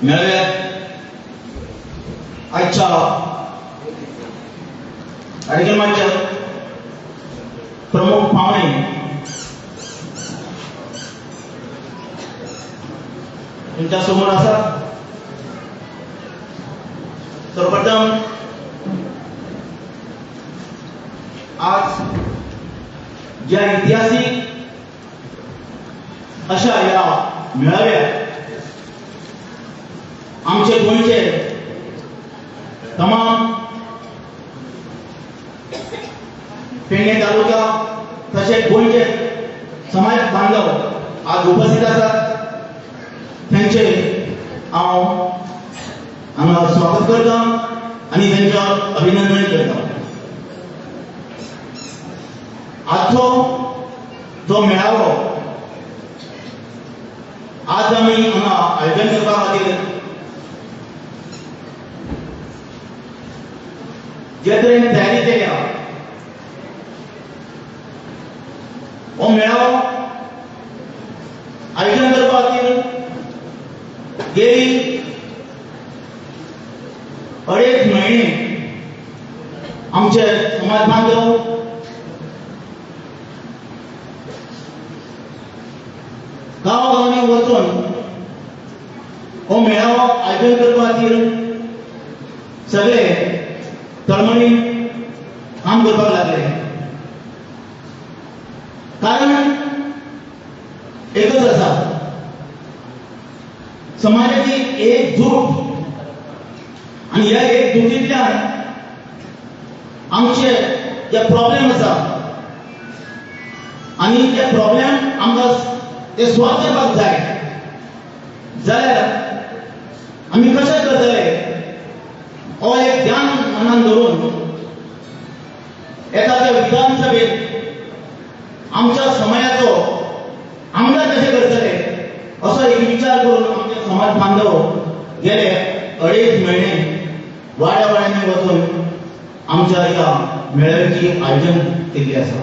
मेळाव्यात आजच्या कार्यक्रमाचे प्रमुख पाहुणे तुमच्या समोर आसात. सर्वप्रथम आज ज्या ऐतिहासिक अशा या मेळाव्यात आमचे गोंयचे तमाम पेडणे तालुका तशेंच गोंयचे समाज बांधव आज उपस्थित आसात, त्यांचे हांव हांगा स्वागत करता आनी तेंचें अभिनंदन करता. आजचो जो मेळावो आज आमी हांगा आयोजन करपा खातीर जे तरेन तयारी केल्या, हो मेळावो आयोजन करपा खातीर गेली 2.5 म्हयने आमचे समाज बांधव गांवागांवांनी वचून हो मेळावो आयोजन करपा खातीर सगळे तळमळीन काम करपाक लागले. कारण एकच आसा, समाजाची एकजूट, आनी ह्या एकजुटींतल्यान आमचे जे प्रॉब्लेम आसा आनी ते प्रॉब्लेम आमकां ते सॉल्व करपाक जाय जाल्यार आमी कशें करतले हो एक ध्यान मनान धरून येता त्या विधानसभेत आमच्या समाजाचो आमदार कशें करतले असो एक विचार करून आमचे समाज बांधव गेले 2.5 म्हयने वाड्या वाड्यांनी वचून आमच्या ह्या मेळाव्याची आयोजन केल्ली आसा.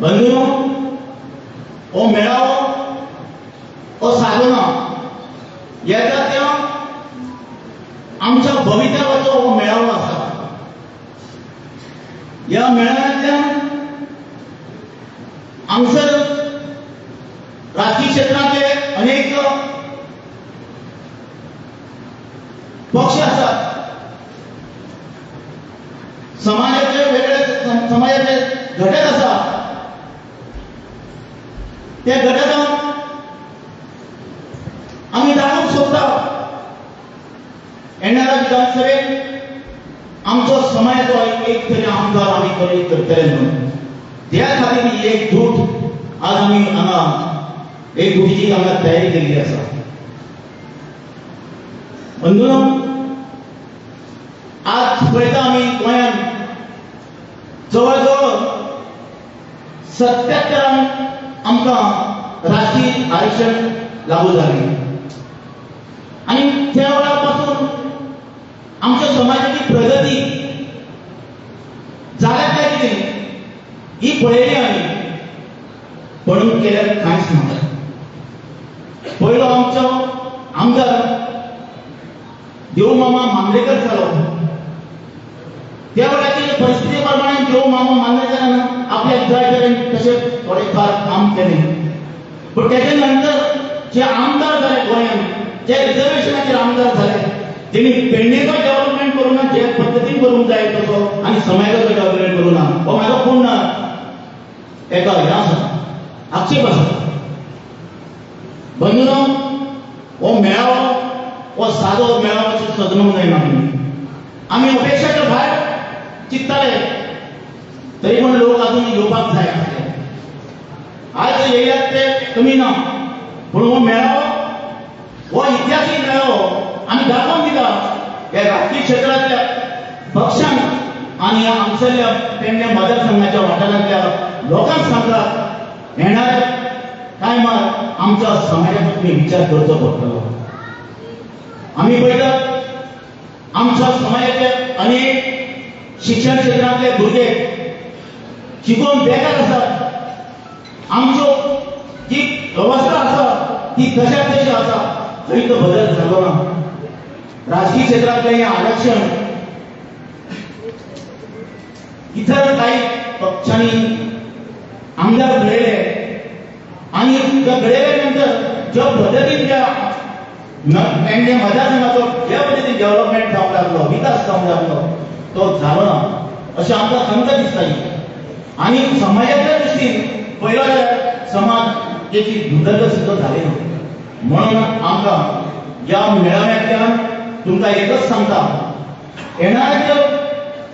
बंधूनो, हो मेळावो हो सादो ना, येता त्या आमच्या भवितव्याचो हो मेळावो आसा. ह्या मेळाव्यांतल्यान हांगसर राजकी क्षेत्रांतले अनेक पक्ष आसात, समाजाचे वेगळे समाजाचे घटक आसात, त्या घटकांक आमी दाखोवंक सोदता येणाऱ्या विधानसभेत आमचो समाजाचो एक तरी आमदार आमी करतले म्हणून. त्या खातीर ही एकजूट आज आमी हांगा एकजुटीची हांगा तयारी केल्ली आसा. बंधूनो, आज पळयता आमी गोंयांत जवळ जवळ 77 आमकां राजकीय आरक्षण लागू जालें आनी त्या वेळा पासून आमच्या समाजाची प्रगती जाल्या काय कितें ही पळयली आमी, पण केल्यार कांयच ना. पयलो आमचो आमदार देवमामा मांद्रेकर जालो, त्या वेळाची परिस्थिती प्रमाणे देवमामा मांद्रेकरान आपल्याक जाय तरेन तशें थोडें फार काम केलें. पूण तेच्या नंतर जे आमदार जाले गोंयांत, जे रिजर्वेशनाचेर आमदार जाले, तेणी पेडणेचो डेव्हलपमेंट करूं ना, जे पद्दतीन करूंक जाय तसो, आनी समाजाचो डेव्हलपमेंट करूं ना, हो म्हाजो पूर्ण एका हें आसा, आक्षेप आसा. बंधूनो, हो मेळावो हो सादो मेळावो अशें सजनूंक जायना. आमी अपेक्षाच्या भायर चिंतताले तरी पण लोक अजून येवपाक जाय आसले. आज येयल्यात ते कमी ना, पूण हो मेळावो हो इतिहासीक मेळावो आमी दाखोवन दिला ह्या राजकी क्षेत्रांतल्या पक्षांक आनी ह्या हांगसरल्या पेडणे मतदारसंघाच्या वाठारांतल्या लोकांक सांगता येणाऱ्या टायमार आमच्या समाजाचो तुमी विचार करचो पडटलो. आमी पळयतात आमच्या समाजाचे अनेक शिक्षण क्षेत्रांतले भुरगे शिकून बेकार आसात. आमच्यो जी वेवस्था आसा ती तशा तशी आसा. थंय तो बदल जालो ना. राजकीय क्षेत्रांतलें हें आरक्षण इतर काही पक्षांनी आमदार घडयले आनी त्या घडयल्या नंतर ज्या पद्दतीन त्या पेडणे मतदारसंघाचो ज्या पद्दतीन डेव्हलपमेंट जावंक लागलो, विकास जावंक लागलो तो जालो ना अशें आमकां खंत दिसताली. आनी समाजाच्या दृश्टीन पळयलो जाल्यार समाज तेची उदरगत सुद्दां जाली ना. म्हणून आमकां ह्या मेळाव्यांतल्यान तुमकां एकच सांगता, येणाऱ्या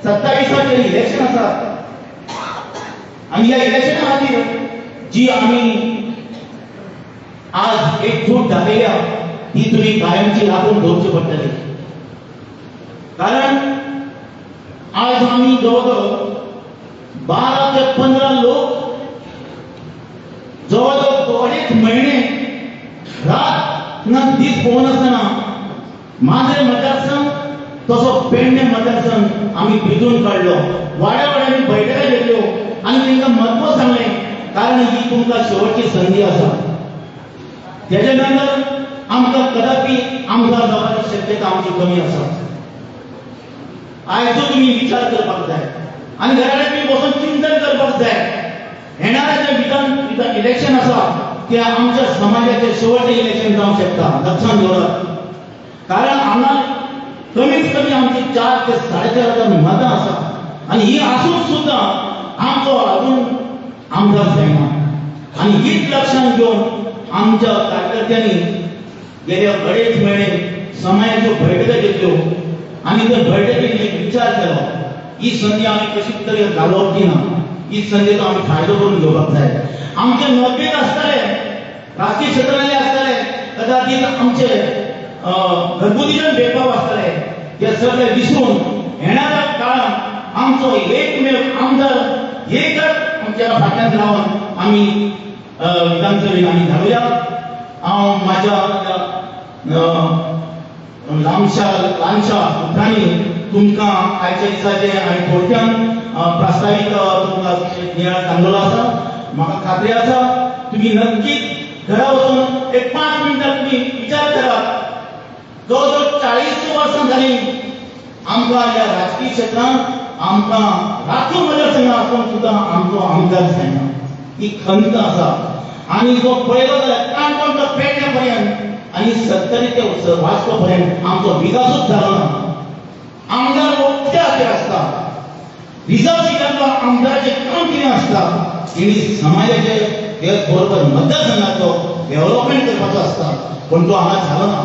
27 इलेक्शन आसा आनी ह्या इलेक्शना खातीर जी आमी आज एकजूट दाखयल्या ती तुमी कायमची राखून दवरची पडटली. कारण आज आमी जवळ जवळ 12 ते 15 लोक जवळ जवळ 2.5 महिने रात ना दीस पळोवनासतना माजरे मतदारसंघ तसो पेडणे मतदारसंघ आमी भिजून काडलो. वाड्या वाड्यांनी बैठका घेतल्यो आनी तांकां म्हत्व सांगलें, कारण ही तुमकां शेवटची संदी आसा. तेच्या नंतर आमकां कदापी आमदार जावपाची शक्यता आमची कमी आसा. आयजो तुमी विचार करपाक जाय आनी घरा कडेन तुमी बसून चिंतन करपाक जाय. येणाऱ्या जें विधान इलेक्शन आसा ते आमच्या समाजाचें शेवटचें इलेक्शन जावंक शकता, लक्षांत दवरात. कारण हांगा कमीत कमी आमची 4 ते 4.5 हजार मतां आसा आनी ही आसून सुद्दां आमचो अजून आमदार जायना. आनी हीच लक्षांत घेवन आमच्या कार्यकर्त्यांनी गेल्या 2.5 महिने समाजाच्यो बैठका घेतल्यो आनी त्या बैठकेन एक विचार केलो, ही संदी आमी कशी तरी घालोवची ना, ही संदीचो आमी फायदो करून घेवपाक जाय. आमचे मतभेद आसतले, राजकीय क्षेत्रांतले आसतले, कदाचित आमचे घरगुतीच्यान भेदभाव आसतले, हे सगळे विसरून येणाऱ्या काळात आमचो एकमेव आमदार एकच आमच्या फाटल्यान रावन आमी विधानसभेन आमी धाडुया. हांव म्हाज्या लांबशा ल्हानशा उतरांनी तुमकां आयच्या दिसाचें हांवें थोडक्यान प्रास्तावीक तुमकां नियाळ सांगलेलो आसा. म्हाका खात्री आसा तुमी नक्कीच घरा वचून एक 5 मिनटां तुमी विचार करात. जवळ जवळ 40 वर्सां जालीं आमकां ह्या राजकीय क्षेत्रांत आमकां राखीव मतदारसंघ आसून सुद्दां आमचो आमदार जायना, ही खंत आसा. आनी जो पळयलो जाल्यार काणकोण तो पेडणे पर्यंत आनी सत्तरी ते वास्को पर्यंत आमचो विकासूच जालो ना. आमदार हो कित्या खातीर आसता? रिजर्व सिटांतलो आमदाराचें काम कितें आसता? तेणी समाजाचे तेच बरोबर मतदारसंघाचो डेव्हलपमेंट करपाचो आसता, पूण तो हांगा जालो ना.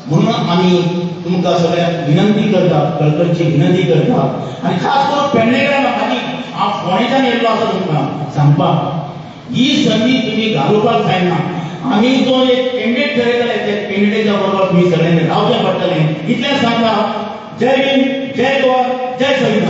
म्हणून आमी तुमकां सगळ्यांक विनंती करता, कळकळची विनंती करता आनी खास करून पेडणेकरां लोकांनी, हांव फोंडेच्यान येयल्लो आसा तुमकां सांगपाक, ही संदी तुमी घालोवपाक जायना. आमी जो एक कॅन्डिडेट ठरयतले त्या कॅन्डिडेटच्या बरोबर तुमी सगळ्यांनी रावचें पडटलें. इतलें सांगता. जय भीम, जय गोवा, जय संविधान.